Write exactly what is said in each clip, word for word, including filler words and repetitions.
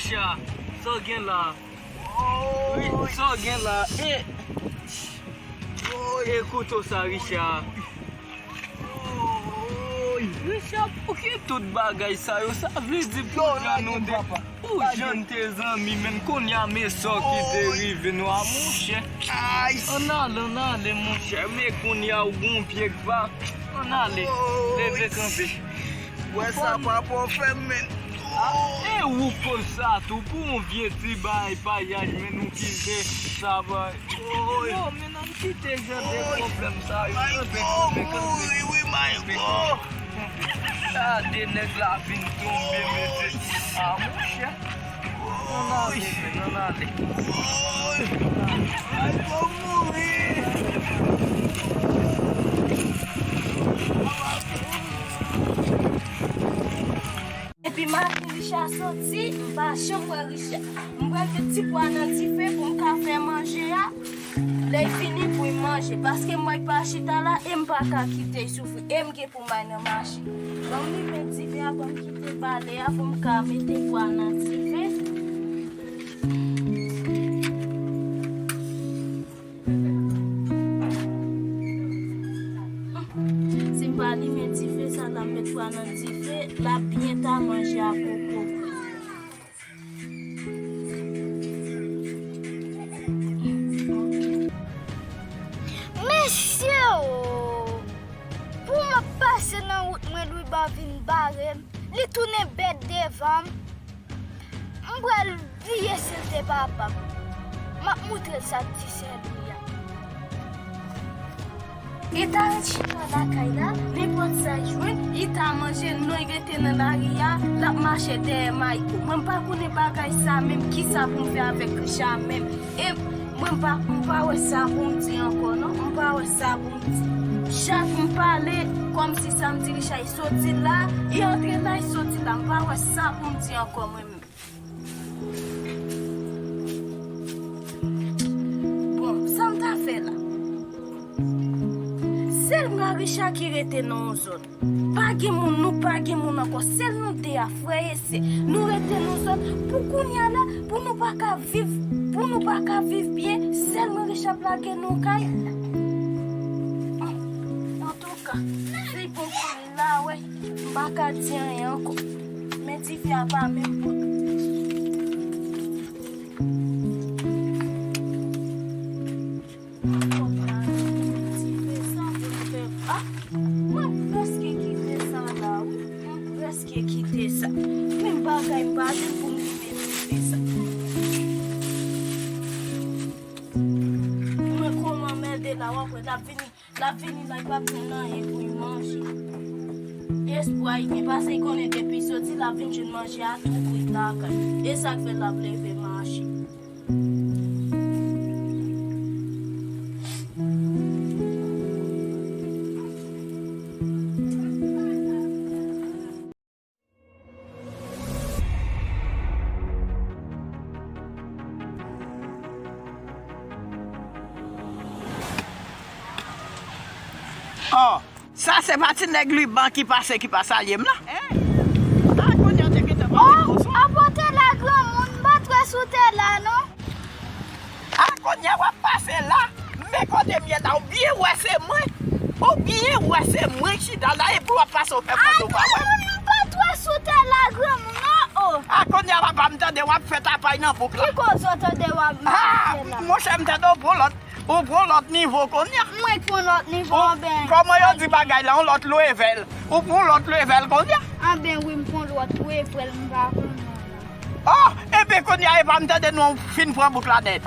Richard, sa w gen la? Wi, sa w gen la? E, e kouto sa, Richard. Richard, pou ki tout bagay sa yo? Sa vle di pou jan nou te, pou jan n te zanmi, menm kounye a, men sa ki te rive nou a, monchè. Ann ale, ann ale, monchè. Men kounye a, ou gon pye k pa. Ann ale, leve kanpe. Wè sa papa w fè m, men. E ou koz sa tou, pou yon vye ti bay payaj, men nou kite sa bay. Yo, men n ap kite jan de pwoblèm sa yo. Kanpe, kanpe, kanpe. Gade nèg la vin tonbe, mesye. A, monchè. Ann ale, men, ann ale. Ay, m ap mouri. Depi maten Richard soti, m pa janm wè Richard. M pral met ti pwa nan dife pou m ka fè manje a. Lè l fini pou l manje, paske m wè l pa chita la e m pa ka kite l soufri. E m gen pou m al nan mache. Ban m limen dife a, ban m kite bale a pou m ka mete pwa nan dife. Si m pa limen dife sa, l ap met pwa nan dife, l ap byen ta manje a poko. Mesye o! Pou m ap pase nan wout mwen, Lwiban vin bare m. Li tounen bèt devan m. M pral vire si l te papa m. M ap moutre l sa k di sè li a. Li ta ret chita lakay la, nenpòt sa l jwenn, li ta manje, non, li rete nan lari a, l ap mache dèyè Mayko. Mwen, m pa konnen bagay sa menm, kisa pou m fè avèk Richard menm. E mwen, m pa, m pa wè sa pou m di ankò, non, m pa wè sa pou m di. Chak m pale, kòmsi sa m di Richard, li soti la, li antre la, li soti la, m pa wè sa pou m di ankò, mwen menm. Bon, sa m ta fè la? Sèl mwen ak Richard ki rete nan yon zòn. Pa gen moun, nou pa gen moun ankò. Sèl nou de a, frè e sè. Nou rete nan yon zòn. Pou kounye a la, pou nou pa ka viv, pou nou pa ka viv byen, sèl mwen Richard lage nou kay. Antouka, se bon pou li la, wè. M pa ka di anyen ankò. Men dife a pa menm bout. Mwen prèske kite sa la, wi. Mwen prèske kite sa. Men bagay m pa jwenn pou m kite sa. Mwen kòman mède la, w ap wè, l ap vini. L ap vini la, li p ap jwenn anyen pou l manje. Espwa l gen, paske l konnen depi l soti, l ap vin jwenn manje a tou kwit lakay. E sa k fè l ap leve mache. Oh, sa se pa ti nèg Liban ki pase, ki pa salye m la? Hey! A, kounye a te gentan pale. Oh, bonswa. Apa w te la, granmoun, m pa t wè si w te la, non. A, kounye a w ap pase la, men kote m ye la, ou byen wè se mwen, ou byen wè se mwen ki chita la, epi w ap pase, w fè kòmsi w pa wè m. A, granmoun, m pa t wè si w te la, granmoun, non, oh. A, kounye a papa m tande w ap fè tapay nan bouk la. Ki koze w tande w ap fè la? A, monchè, m tande w pran lòt, ou pran lòt nivo kounye a. Mwen k pran lòt nivo, anben. Kòman yo di bagay la, yon lòt levèl. Ou pran lòt levèl kounye a. Anben wi, m pran lòt levèl, m pa konnen. Oh, ebyen kounye a, epa m tande nou fin pran bouk la nèt.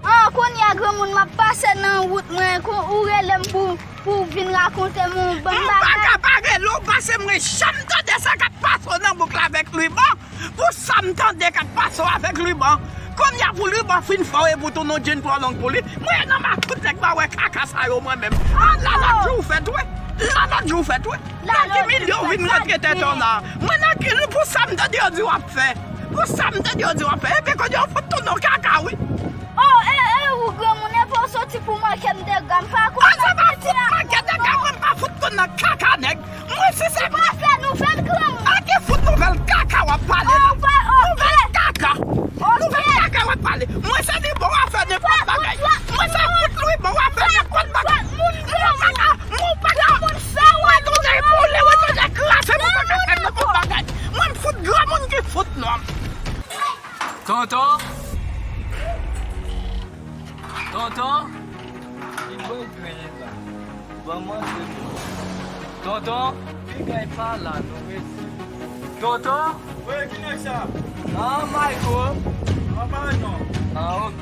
Oh, kounye a, granmoun, m ap pase nan wout mwen, kou, ou rele m pou, pou w vin rakonte m yon bann bagay. M pa ka pa rele w, paske mwen janm tande sa k ap pase w nan bouk la avèk Liban. Pou sa m tande k ap pase w avèk Liban. Kounye a pou Liban fin fè w epi w tounen yon djenn twò long pou li. Mwen nan makout nèg pa wè kaka sa yo mwen menm. Ah, la lòt jou w fèt wi. La lòt jou w fèt wi. Nèg imilye w vin rantre tèt w la. Mwen nan ki li pou sa m tande yo di w ap fè. Pou sa m tande yo di w ap fè. Epi kounye a w fout tounen yon kaka wi. Oh, e, e, ou granmoun, epi w soti pou manke m dega, m pa konn. Ah, sa pa fout manke dega, mwen m pa fout tounen nan kaka nèg. Mwen si se. Ou pa fè nouvèl granmoun. A ki fout nouvèl kaka w ap pale la? Nouvèl kaka. Ban m antre non. Tonton, piga pa la non, mesye. Tonton? Wi, ki nèg sa? Ah, Mayko. Anba non. Ah, ok.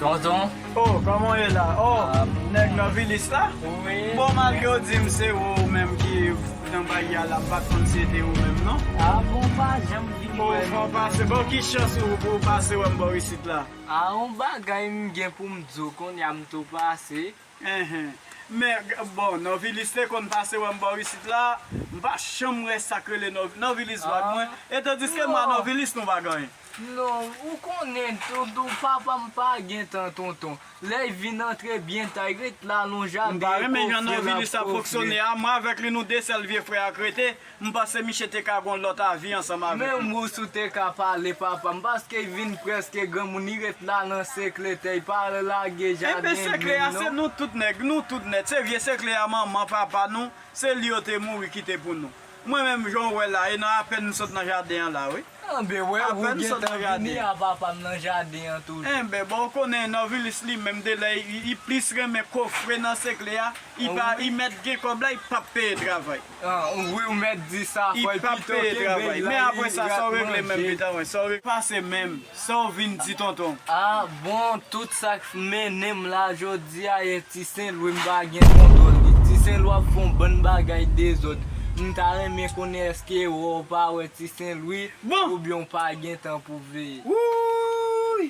Tonton? Oh, kòman w ye la? Oh, ah, nèg Novilis la? Wi. Bon, malgre w di m se ou menm ki nan bay a la, m pa t konn si se te ou menm non. Ah, bon, pa janm vin wè non. Oh, fò w pase. Bon, ki chans ou, ou pase wè m bò isit la? A, yon bagay m gen pou m di w, kounye a m tou pase. Enhen. Men, g- bon, Novilis te konn pase wè m bò isit la, m pa janm wè sa k rele Nov- Novilis vag mwen. E tandiske mwen a Novilis nou vag anyen. Non, ou konnen, tonton, papa m pa gen tan, tonton. Lè l vin antre byen ta, l ret la nan jaden. M pa renmen jan Novilis ap fonksyone a, mwen avèk li nou de sèl vye frè a k rete. M panse misye te ka gon lòt avi ansanm avèk nou. Menm ou si w te ka pale papa m, paske l vin prèske granmoun, li ret la nan sekle tè, li pa lage jaden menm non. Enben sekle a se nou tout nèg, nou tout nèt. Se vye sekle a manman, papa nou, se li yo te mouri kite pou nou. Mwen menm jan w wè la, e nan apèn m sot nan jaden an la wi. Enben wè, ou gentan vini a papa m nan jaden an toujou. Enben bon, ou konnen Novilis li menm de lè li, li plis renmen kofre nan sekle a, li pa, li mèt gen kòb la, li p ap peye travay. Ah, wi, ou mèt di sa, fò l pito kenbe l la, men apre sa, sa w regle menm pita mwen, sa w regle pase menm, sa w vin di tonton. Ah, bon, tout sa k mennen m la jodi a, e Ti Sen Lwi, m pa gen kontwòl li. Ti Sen Lwi ap fè yon bann bagay dezòd. M ta renmen konnen èske w wè w pa wè Ti Sen Lwi, oubyen w pa gen tan pou veye. Wouy!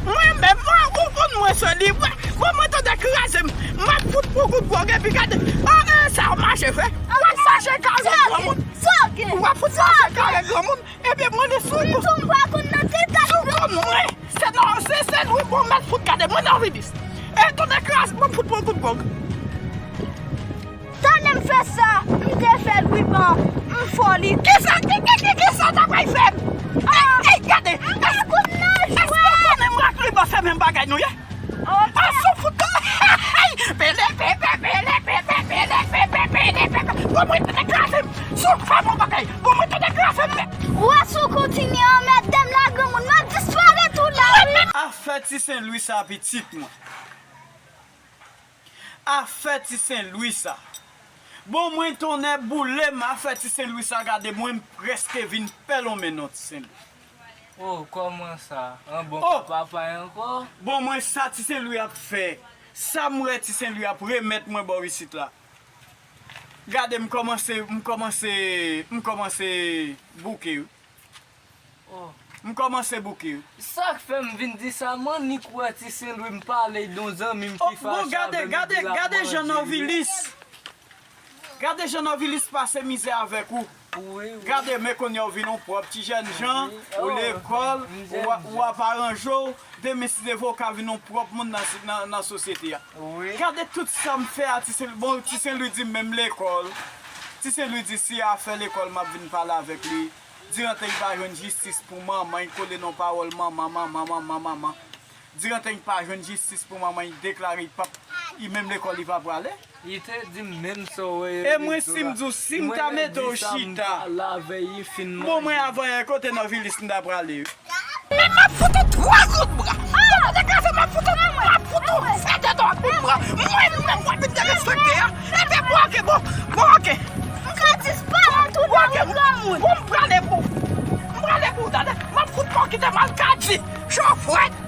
Mwen menm, mwen, ou konn mwen solid, mwen, mwen, mwen tande kraze m. M ap fout pran kout gwòg epi gade. Ah, eh, sa w mache fè? W ap mache kare granmoun. W ap fout mache kare granmoun. Epi mwen li sou kou. Sou kou mwen. Se non, se, se nou bon, m ap fout gade. Mwen Novilis. E tande kraze m, m ap fout pran kout gwòg. Tande m fè sa, m te fè l wi ban m foli. Kisa, ki, ki, ki, kisa w ta pral fè m? Ey, ey, gade, èske, èske w konnen m ak li ban se menm bagay nou ye? A sou fout. Pele, pepe, pele, pepe, pele, pepe, pele, pepe. Bon, mwen te kraze m. Sou fè m yon bagay. Bon, mwen te kraze m. Ou wè si w kontinye anmède m la, granmoun, m ap disparèt ou la wi. Afè Ti Sen Lwi sa pitit mwen. Afè Ti Sen Lwi sa. Bon, mwen tonnè boule m, afè Ti Sen Lwi sa, gade, mwen m prèske vin pè lonmen non, Ti Sen Lwi. Oh, kòman sa? An bon papa pa ankò? Bon, mwen sa Ti Sen Lwi ap fè, sa m wè Ti Sen Lwi ap remèt mwen bò isit la. Gade, m kòmanse, m kòmanse, m kòmanse bouke wi. Oh. M kòmanse bouke wi. Sa k fè m vin di sa, m annik wè Ti Sen Lwi, m pale de yon zanmi m ki fache avè m, epi l ap manje wi. Gade jan Novilis. Gade jan Novilis pase mizè avèk ou. Wi, wi. Gade, men kounye a w vin yon pwòp ti jèn jan, ou lekòl, ou a- ou ap aranje w, demen si Dye vle w ka vin yon pwòp moun nan, nan, nan sosyete a. Wi. Gade tout sa m fè a Ti Sen Lwi. Bon, Ti Sen Lwi di m menm lekòl. Ti Sen Lwi di si afè lekòl m ap vin pale avèk li. Dirantan li pa jwenn jistis pou manman, li kole nan pawòl manman, manman, manman, manman. Dirantan li pa jwenn jistis pou manman, li deklare li p ap, li menm lekòl li pa prale. Li te di m menm sa w wè yo. E mwen si m di w, si m ta mete w chita. Bon, mwen avan yè, kote Novilis m ta prale wi. Men m ap fout ou twa kout bra. Ou tande kraze m ap fout ou, m ap fout ou fè tèt ou ak kout bra. Mwen menm w ap vin derespekte a. Ebyen bon, oke, bon, bon, oke. M ka disparèt ou la wi granmoun. Bon, m prale pou ou. M prale pou ou, tande. M ap fout pa w kite m al kadi. Chofrèt.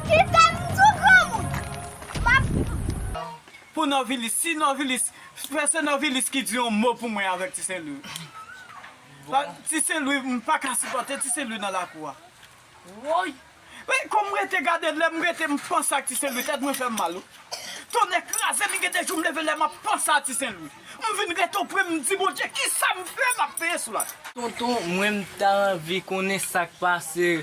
Kite m di w granmoun. M ap Pou Novilis, si Novilis, fè se Novilis ki di yon mo pou mwen avèk Ti Sen Lwi. Bon. Ti Sen Lwi, m pa ka sipòte Ti Sen Lwi nan lakou a. Woy! Men kòm m rete gade l, lè m rete m panse ak Ti Sen Lwi, tèt mwen fè m mal wi. Tonnè kraze m, gen de jou m leve lè m ap panse a Ti Sen Lwi. M vin rete opre m, m di Bondye, kisa m fè m ap peye sou la? Tonton, mwen m ta anvi konnen sa k pase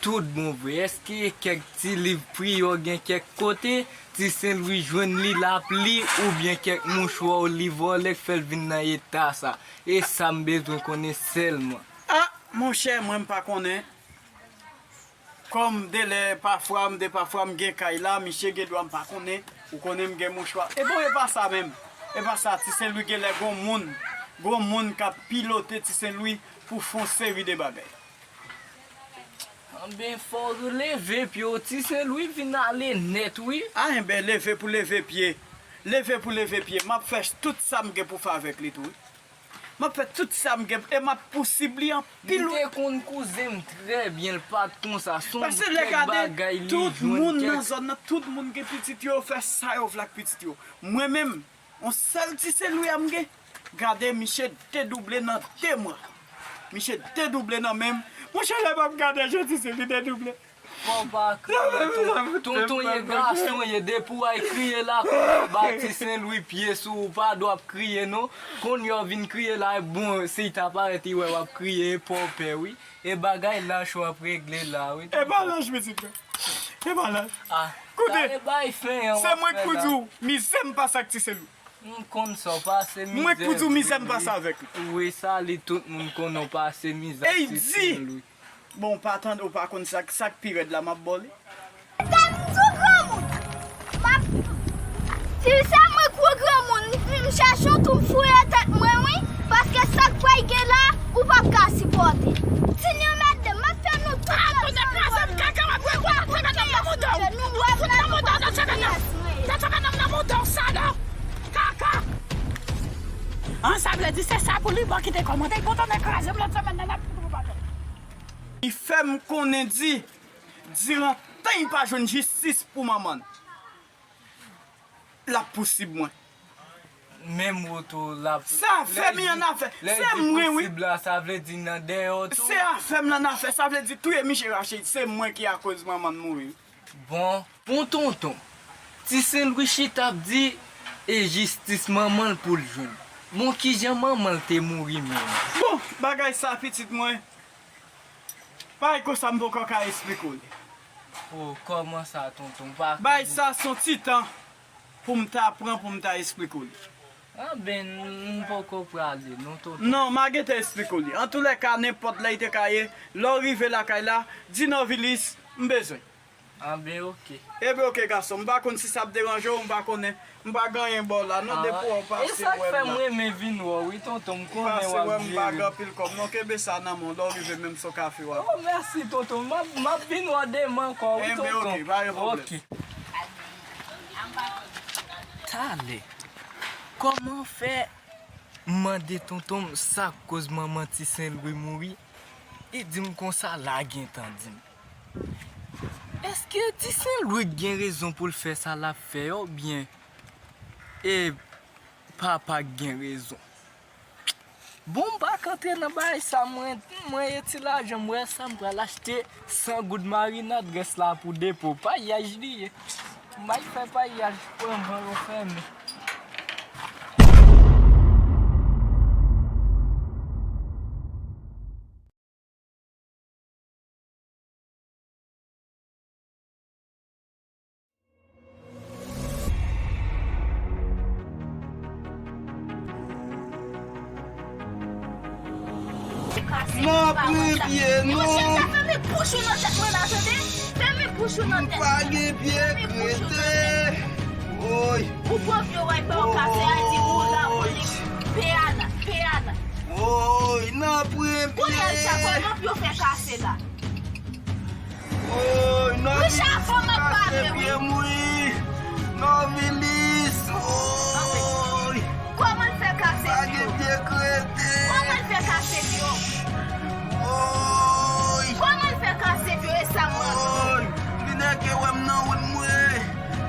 tout bon vre. Èske kèk ti liv priyè w gen kèk kote, Ti Sen Lwi jwenn li l ap li, oubyen kèk mouchwa w li vòlè k fè l vin nan eta sa? E sa m bezwen konnen sèlman. Ah, monchè, mwen m pa konnen. Kòm de lè pafwa m, de pafwa m gen kay la, misye gen dwa m pa konnen, ou konnen m gen mouchwa. E bon, e pa sa menm. E pa sa, Ti Sen Lwi gen lè gon moun, gon moun k ap pilote Ti Sen Lwi pou fè yon seri de bagay. Anben, fò w leve pye w, Ti Sen Lwi vin ale nèt, wi. A, enben, leve pou leve pye. Leve pou leve pye. M ap fè tout sa m gen pou fè avèk li tou, wi. M ap fè tout sa m gen, e m ap pousib li anpil, wi. M te konn kouzen m trè byen, l pa t konsa. Se yon kèk bagay li jwenn kèk. Paske lè gade, tout moun nan zòn nan, tout moun gen pitit yo, yo fè sa yo vle ak pitit yo. Mwen menm, yon sèl Ti Sen Lwi a m gen. Gade, misye dedouble nan de mwa. Misye dedouble nan men m. Monchè, lè m ap gade jan Ti Sen Lwi dedouble. Fò w pa kriye, ton-, tonton ye gason ye, depi w ay kriye la, konn yo ba Ti Sen Lwi pye sou ou, pa dwe ap kriye non. Konn yo vin kriye la, bon, si l ta parèt, li wè w ap kriye, e pa w pè, wi. E bagay lach w ap regle la, wi. E pa lach, pitit mwen. E pa lach. Ah, koute, sa e bay fen an w ap fè la. Se mwen k pou di w, mizè m pase ak Ti Sen Lwi. M konn sa w pase mizè. Mwen k pou di w mizè m pase avèk li. Wi, sa li tout moun konnen w pase mizè ak Ti Sen Lwi. Bon, w pa tande, w pa konn sa, sa k pi rèd la, m ap ba w li. Gad m tou granmoun. M ap, si se mwen k gwo granmoun, m fin m chèche yon twou m fouye tèt mwen, wi. Paske sa k pral gen la, ou p ap ka sipòte. Ti nèmède, m ap fè nou tout. Ah, kote kraze m kaka, m ap wè, w ap fè nan mouton. Nou wè nan mouton, nan cheve nan. Nan cheve nan, nan mouton, sa non. Kaka. An, sa vle di se sa pou li, bon, ki te kòmande, bon, tonnè kraze m lòt semèn nan, n ap fout ou pa. Li fè m konnen di, diran tan li pa jwenn jistis pou manman l, l ap pousib mwen. Menm woto l ap. Se afè m li annafè. Se mwen, wi. Lè l di pousib la, sa vle di nan dèyè w tou. Se afè m li annafè, sa vle di touye misye rache, se mwen ki akoz manman l mouri. Bon, bon tonton, Ti Sen Lwi chita ap di e jistis manman l pou l jwenn. Bon, kijan manman l te mouri menm? Bon, bagay sa, pitit mwen, pa gen konsa m poko ka esplike w li. Oh, kòman sa, tonton? Pa. Bagay sa, se yon ti tan pou m ta pran, pou m ta esplike w li. Anben, m poko prale non, tonton. Non, m a gentan esplike w li. Antoulèka, nenpòt lè li te ka ye, lè w rive lakay la, di Nòvilis, m bezwen. Anben, oke. Ebyen, oke, gason. M pa konn si sa ap deranje w, m pa konnen. M pa gen anyen ba w la, non, depi w pase wè m la. E sa k fè m renmen vin wè w, wi, tonton, m konnen w ap jere. Pase wè m, m pa gen anpil kòb, non, kenbe sa nan men w, lè w rive menm se yon kafe w ap. Oh, mèsi, tonton. M ap, m ap vin wè w demen ankò, wi, tonton. Enben, oke, pa gen pwoblèm. Oke. Talè, kòman fè m mande tonton m sa k koz manman Ti Sen Lwi mouri? Li di m konsa la gentan di m. Èske Ti Sen Lwi gen rezon pou l fè sa l ap fè yo, oubyen e papa k gen rezon? Bon, m pa k antre nan bagay sa, mwen, mwen e ti lajan m, wè sa m pral achte san goud marinad rès la pou depo. Payaj li ye. M al fè payaj, pran van yo fèmen. Nan premye non. Monchè, fèmen bouch ou nan tèt mwen la, tande? Fèmen bouch ou nan tèt mwen. M pa gen pye krete. Woy. Ou pran vye woy pa w kase a di ou la ou li. Peyana, peyana. Woy, nan premye. Kounye a, Richard, kòman pye w fè kase la? Woy, Nòvilis kase pye m, wi. Nòvilis, woy. Kòman l fè kase pye w? Pa gen pye krete. Kòman l fè kase pye w? Woy. Kòman l fè kase pye w? E sa m mande w. Woy. Li nèke wè m nan wout mwen.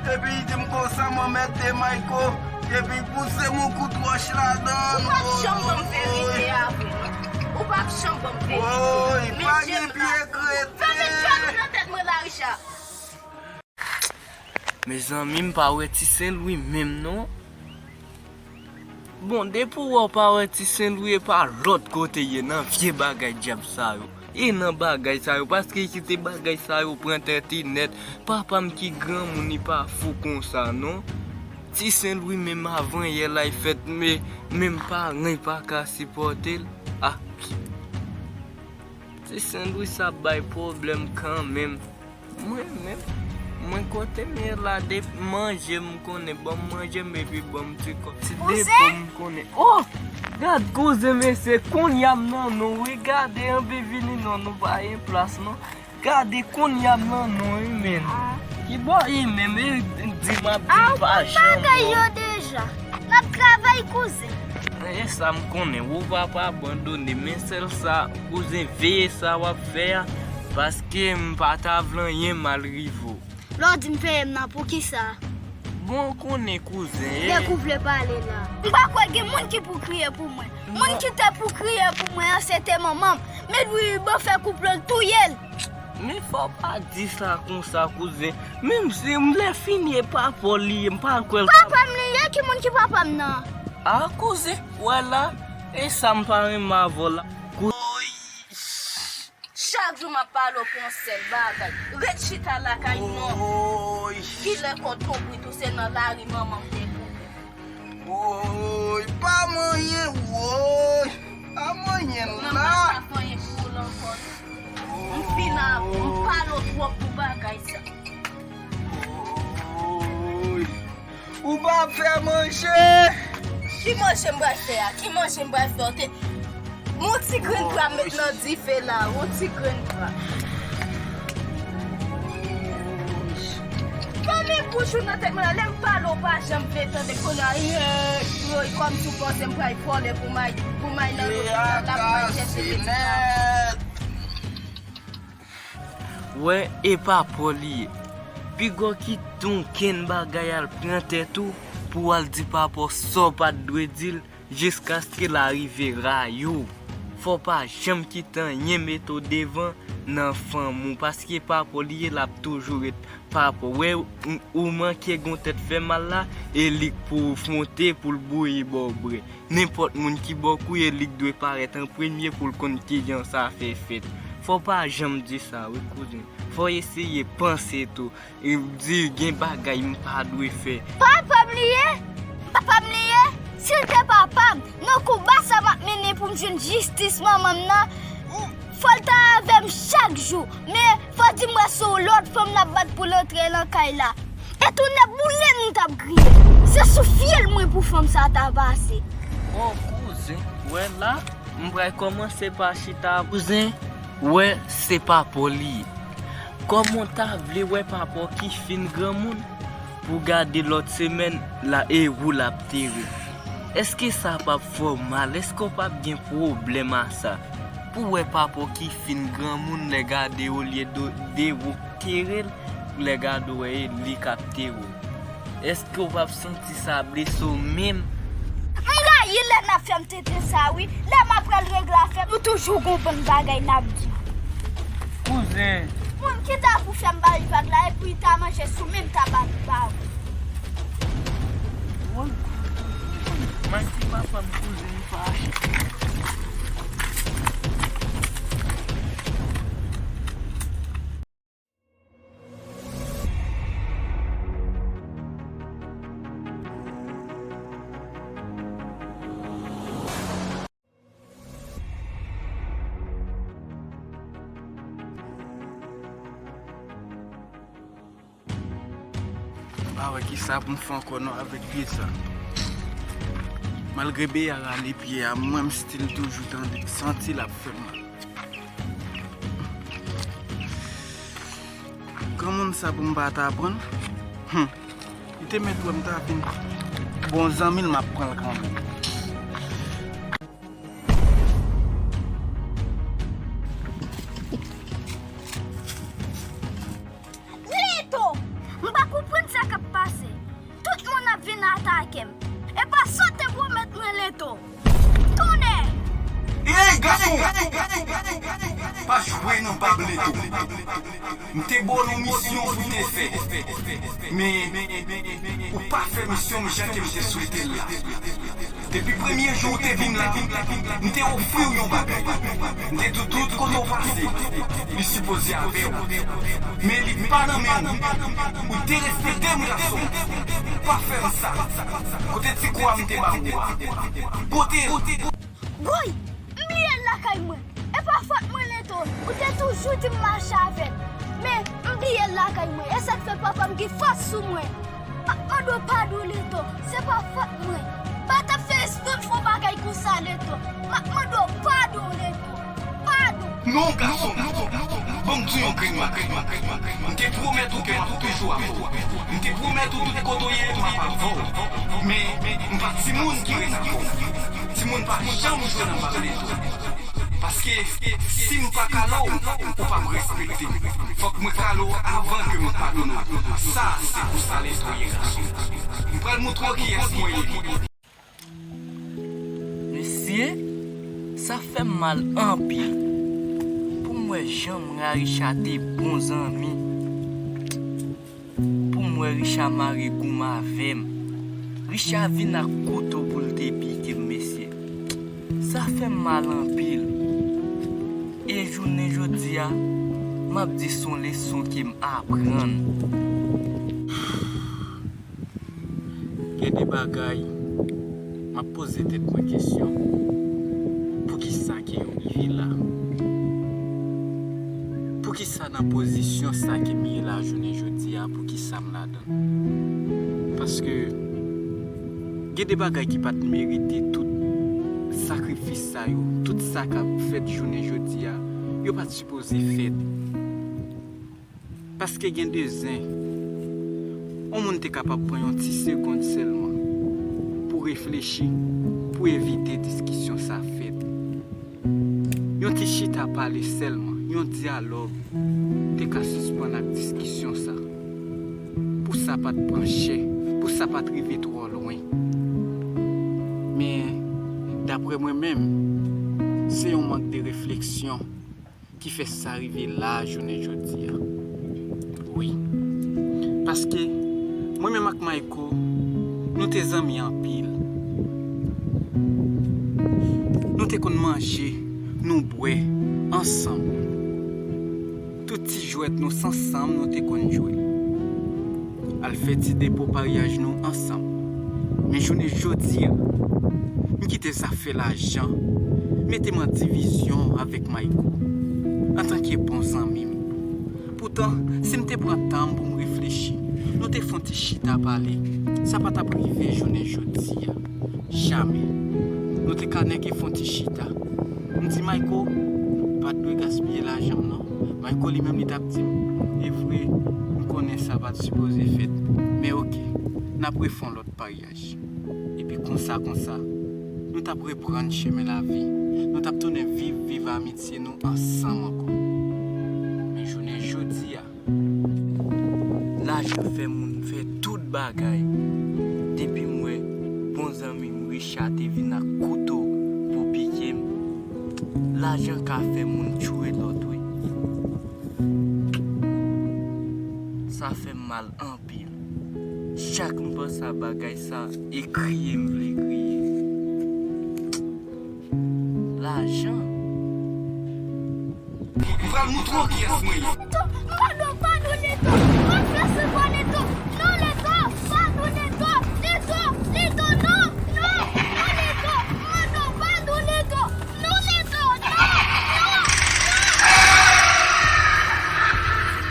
Epi li di m konsa, mwen mèt de Mayko. Epi pouse m yon kout wòch ladan l. Ou p ap janm ban m verite a vre non. Ou p ap janm ban m verite. Woy, pa gen pye krete. Fèmen djòl ou nan tèt mwen la, Richard. Mezanmi, m pa wè Ti Sen Lwi menm non. Bon, depi w wè w pa wè Ti Sen Lwi, e pa lòt kote ye nan vye bagay dyab sa yo. E nan bagay sa yo, paske kite bagay sa yo pran tèt li nèt. Papa m ki granmoun, li pa fou konsa non. Ti Sen Lwi menm avan yè la, li fèt, men, menm paran li pa ka sipòte l. Ah. Ti Sen Lwi sa bay pwoblèm kanmenm. Mwen menm, mwen kote m ye la, depi manje m konnen, ban m manje m epi ban m ti kòb. Ti depo m konnen. Oh! Gad koze mesye, kounye a m nan nou, wi, gade anpi vini non, nou pa gen plas non. Gade kounye a m nan non wi, men. Ki bò e menm e di m ap di m pa janm non. Bagay yo deja. N ap travay, kouzen. E sa m konnen, ou pa pa abandone, men sèl sa, kouzen, veye sa w ap fè a, paske m pa ta vle anyen mal rive w. Lè w di m veye m nan, poukisa? Bon, w konnen, kouzen, e. Dèk ou vle pale la. M pa kwè gen moun ki pou kriye pou mwen. Moun ki te pou kriye pou mwen an, se te manman m. Men Louis Ruban fè koup lan touye l. Men fò w pa di sa konsa, kouzen. Menm si m lè fini e papa w li ye, m pa kwè l ka. Papa m li ye? Ki moun ki papa m nan? A, kouzen, w wè la, e sa m pa renmen avè w la. Kou- Chak jou m ap pale w pou yon sèl bagay. Ret chita lakay nou. Kilè kò w tonbrit ou se nan lari manman m te konnen. Woy, pa manyen, woy. Pa manyen la. Manman pa fè anyen pou ou la ankò non. M fin a, m pale w twòp pou bagay sa. Woy. Ou pa fè manje. Ki manje m pral fè a? Ki manje m pral fè a? Te, yon ti grenn pra m met nan dife la, yon ti grenn pra. Fèmen bouch ou nan tèt mwen la, lè m pale w pa janm vle tande, kounye a, e, e, kòmsi w panse m pral vòlè pou m al, pou m al nan lopital la, pou m al chèche medikaman. Wè, e papa w li ye. Piga w kite yon kenn bagay al pran tèt ou pou w al di papa w sa w pa t dwe di l jiskaske l arive rayi w. Fò w pa janm kite anyen mete w devan nan fanmi w, paske papa w li ye, l ap toujou ret papa w. Wè, ou, ou manke gen yon tèt fè mal la, e li k pou fwonte pou l bouyi ba w bwè. Nenpòt moun ki ba w kou, e li k dwe parèt an premye pou l konn kijan sa fè fèt. Fò w pa janm di sa wi, kouzen. Fò w eseye panse tou. E di gen bagay m pa dwe fè. Papa m li ye? Papa m li ye? Si l te papa m, nan konba sa m ap mennen pou m jwenn jistis manman m nan, fò l ta avè m chak jou. Men, fò di m wè se yon lòt fanm l ap bat pou l antre nan kay la. E tounen boulen nou t ap griye. Se sou fyèl mwen pou fanm sa ta pase. O kouzen, wè la, m pral kòmanse pa chita. Kouzen, wè, se papa w li ye. Kòman w ta vle wè papa w ki fin granmoun pou gade lòt semèn la e ou l ap tere? Èske sa p ap fè w mal? Èske w p ap gen pwoblèm a sa? Pou wè papa w ki fin granmoun lè gade olye de, de ou k tere l, lè gade w wè e li k ap tere w. Èske w p ap santi sa blese w menm? M rayi lè n ap fè m tenten sa wi. Lè m ap pral regle afè m, nou toujou gon bann bagay n ap di. Kouzen. Moun ki ta pou fè m bay vag la, epi ta manje sou menm tabak ba ou. Woy. Mwen di papa m kouzen m fache. M pa wè kisa pou m fè ankò non avèk pye sa. Malgre Bea rale pye a, mwen m still toujou tande, santi l ap fè m mal. Granmoun sa pou m pa ta pran l. Hum. Li te mèt wè m ta vin bon zanmi l, m ap pran l kanmenm. Leto! M pa konprann sa k ap pase. Tout moun ap vin atake m. E pa sa w te pwomèt mwen, Leto. Tonnè! Ey, gason! Pa jwe nan bab Leto. M te ba w yon misyon pou w te fè. Men, ou pa fè misyon m jan ke m te swete l la. Depi premye jou w te vin la, m te ofri w yon bagay. M te di w tout kote w pase, li sipoze avè w. Men li pa nan men w. Ou derespekte m, gason. Pa fè m sa. Kote ti kou a m te ba ou a? Pote l. Woy! M bliye l lakay mwen. E pa fòt mwen, Leto. Ou te toujou di m mache avè l. Men, m bliye l lakay mwen. E sa k fè papa m gen fòs sou mwen. M ap mande w padon, Leto. Se pa fòt mwen. M pa t ap fè espre fè yon bagay konsa, Leto. M ap mande w padon, Leto. Padon. Non, gason. Bon, m di w yon grenn bagay. M te pwomèt ou ke m ap toujou avè w. M te pwomèt ou tout kote w ye, m ap avè w. Men, m pa timoun ki ret avè w. Timoun pa janm jwe nan bal Leto. Paske, si m pa kale w, ou p ap respekte m. Fòk mwen kale w avan ke m padone w. Sa, se pou sa Leto ye, gason. M pral montre w kiyès mwen ye. Mesye, sa fè m mal anpil. Pou m wè jan mwen a Richard te bon zanmi. Pou m wè Richard mare gou m avè m. Richard vin ak kouto pou l te pike m, mesye. Sa fè m mal anpil. E jounen jodi a, m ap di se yon leson ke m aprann. Gen de bagay, m ap poze tèt mwen kesyon. Poukisa ke yo rive la? Poukisa nan pozisyon sa ke m ye la jounen jodi a, poukisa m ladan? Paske gen de bagay ki pa t merite tout sakrifis sa yo, tout sa k ap fèt jounen jodi a, yo pa t sipoze fèt. Paske gen de zen, yon moun te kapab pran yon ti segonn sèlman pou reflechi, pou evite diskisyon sa fèt. Yon ti chita pale sèlman, yon dyalòg te ka sispann ak diskisyon sa. Pou sa pa t pran chè, pou sa pa t rive twò lwen. Men, daprè mwen menm, se yon mank de refleksyon ki fè sa rive la jounen jodi a. Wi. Paske, mwen menm ak Mayko, nou te zanmi anpil. Nou te konn manje, nou bwè ansanm. Tout ti jwèt nou ansanm nou te konn jwe. Al fè ti depo paryaj nou ansanm. Men jounen jodi a, m kite zafè lajan mete m an divizyon avèk Mayko, antanke bon zanmi m. Poutan, si m te pran tan m pou m reflechi, nou te fè yon ti chita pale, sa pa t ap rive jounen jodi a. Jamè. Nou te ka nèke fè yon ti chita. M di Mayko, pa t dwe gaspiye lajan m non. Mayko li menm li t ap di m, e vre, m konnen sa pa t sipoze fèt. Men oke, n ap refè yon lòt paryaj. Epi konsa, konsa, nou t ap reprann chemen lavi. Nou t ap tounen viv, viv amitye nou ansanm ankò. Men jounen jodi a, lajan fè moun fè tout bagay. Depi m wè bon zanmi m Richard te vin ak kouto pou pike m, lajan ka fè moun tchoure lòt wi. Sa fè m mal anpil. Chak m panse a bagay sa, e kriye m vle kriye. Lajan. M pral montre w kiyès mwen ye. Leto, padon, padon, Leto. Pa fè sa ankò, Leto. Non, Leto, padon, Leto. Leto, Leto, non, non, non, Leto. Padon, padon, Leto. Non, Leto, non, non, non.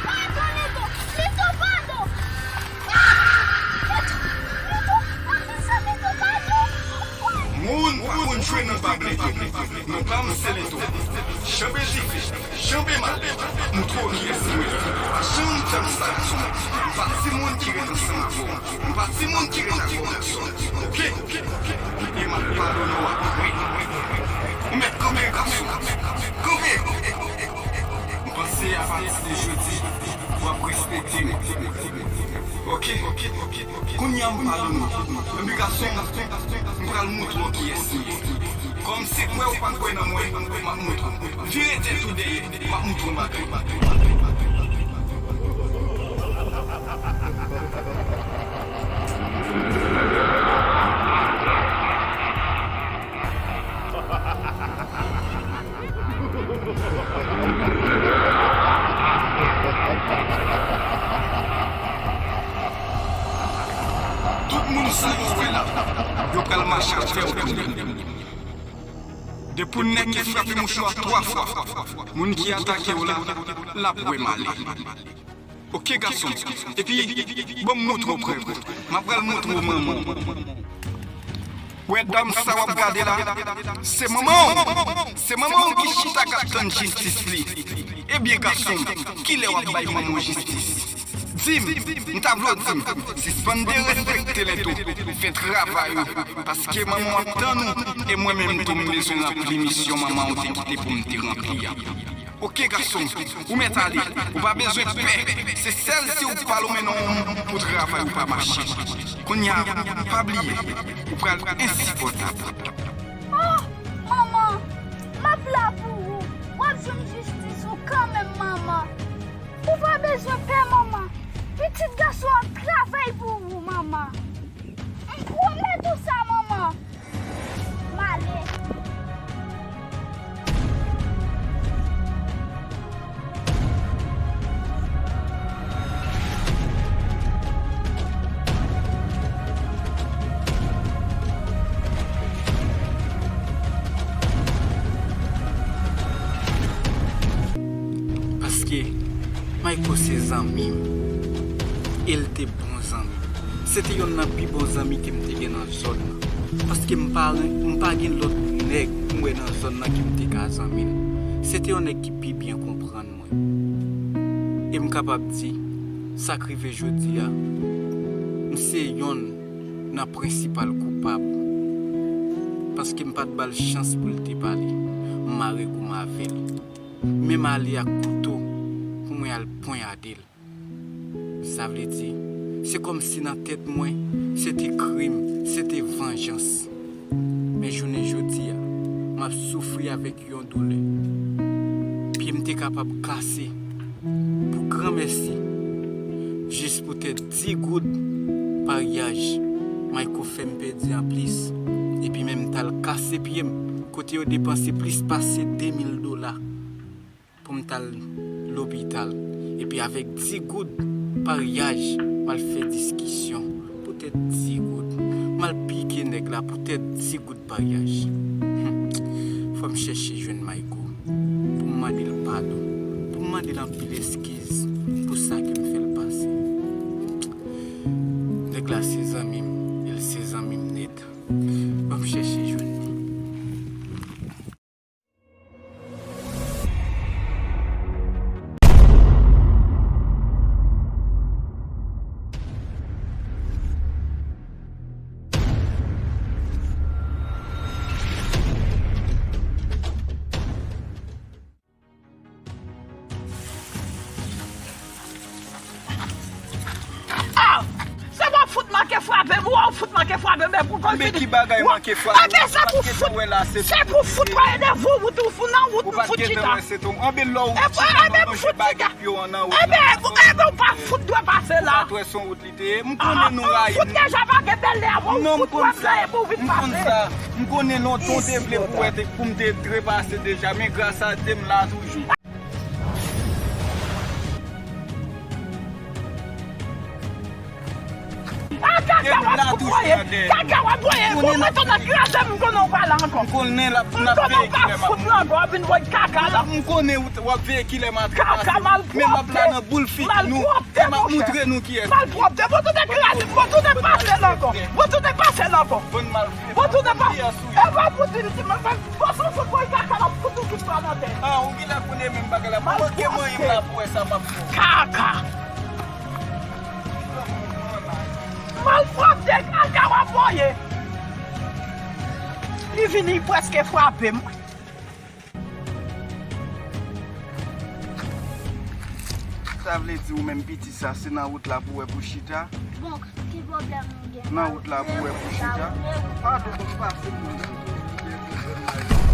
Padon, Leto. Leto, padon. Moun pa konn jwe nan bab Leto. Non pa m se Leto. Janbe dife, janbe mal. Montre w kiyès mwen ye. Pa janm fè m sa, gason. M pa timoun ki ret ansanm avè w. M pa timoun ki ret avè w, gason. Oke? E m ap padone w apre. Ou mèt kanpe, gason. Kanpe! M panse apati de jodi, w ap respekte m. Oke? Kounye a m padone w. Ebyen gason, m pral montre w kiyès m ye. Kòm se kwè ou pa kwè nan mwen, m ap montre w. Vire tèt ou dèyè, m ap montre w yon bagay. Tout moun sa yo wè la, yo pral mache avè w kounye a. Depi w nèke frape mouchwa twa fwa, moun ki atake w la, l ap wè malè. Oke, gason. Epi, ban m montre w prèv. M ap pral montre w manman w. Wè dam sa w ap gade la, se manman w. Se manman w ki chita k ap tann jistis li. Ebyen, gason m, kilè w ap bay manman w jistis? Di m, m ta vle w di m, sispann derespekte Lento, fè travay ou, paske manman w ap tann ou, e mwen menm tou m bezwen ranpli misyon manman w te kite pou m te ranpli a. Oke, gason m, ou mèt ale, ou pa bezwen pè, se sèl si w pale w mennen yon moun pou travay ou pa mache. Kounye a, pa bliye, ou pral ensipòtab. Oh, manman, m ap la pou ou. W ap jwenn jistis ou kanmenm, manman. Ou pa bezwen pè, manman. Pitit gason an ap travay pou ou, manman. M pwomèt ou sa, manman. M ale. Paske Mayko se zanmi m. E l te bon zanmi m. Se te yonn nan pi bon zanmi ke m te gen nan zòn nan. Paske m pa, m pa gen lòt nèg m wè nan zòn nan ke m te ka zanmi l. Se te yon nèg ki pi byen konprann mwen. E m kapab di, sa k rive jodi a, m se yonn nan prensipal koupab. Paske m pa t ba l chans pou l te pale, m mare gou m avè l. Men m ale ak kouto pou mwen al ponyade l. Sa vle di, se kòmsi nan tèt mwen, se te krim, se te vanjans. Men jounen jodi a, m ap soufri avèk yon doulè. Pye m te kapab kase. Pou granmèsi, jis poutèt dis goud paryaj, Mayko fè m pèdi anplis. Epi menm m t al kase pye m, kote yo depanse plis pase de mil dola pou m t al lopital. Epi avèk dis goud paryaj, m al fè diskisyon poutèt dis goud. M al pike nèg la poutèt dis goud paryaj. Fò m chèche jwenn Mayko pou m mande l padon, pou m mande l anpil eskiz pou sa ke m fè l pase. Nèg la se zanmi m, e l se zanmi m nèt. Fò m chèche jwenn li. Ah! Se pa fout manke frape m, ou fout manke frape m, men pou konn fini. Men ki bagay manke frape m? Anben, se pou fout, se pou fout pa enève w, ou tou fou nan wout, ou fout chita. Anben, lè w chita, anben, ou fout chita. Anben, anben, ou pa fout dwe pase la. Ou pa t wè se yon wout li te ye? M konnen nou rayi m. Ou fout deja pa gen bèl lè avè w, ou fout wè m nan epi w vin pase. M konn sa. M konnen lontan w te vle pou wè te, pou m te trepase deja, men gras a Dye m la toujou. Ah, kaka w ap voye, kaka w ap voye, bon, mwen tonton kraze m, m konnen w pa la ankò. M konnen l ap, m konnen w pa fout la ankò, w ap vin voye kaka la. M konnen w ap veye kilè m ap trepase. Kaka, malpwòpte. Men m ap la nan boul figi nou. E m ap moutre nou kiyès. Malpwòpte, bon, tounen kraze, bon, tounen pase l ankò. Bon, tounen pase l ankò. Bon, tounen pase. E pa pou di m, di m, bon, se yon fout voye kaka l ap fout ou tout pa nan tè. Ah, ou genlè konnen menm bagay la. Pou manke manyen m la pou wè sa m ap fè. Kaka. Malpwòpte, kaka w ap voye. Li vini, li prèske frape m. Sa vle di ou menm piti sa, se nan wout la pou wè pou chita? Bon, ki pwoblèm ou gen? Nan wout la pou wè pou chita? Padon, bon, pase pou mwen.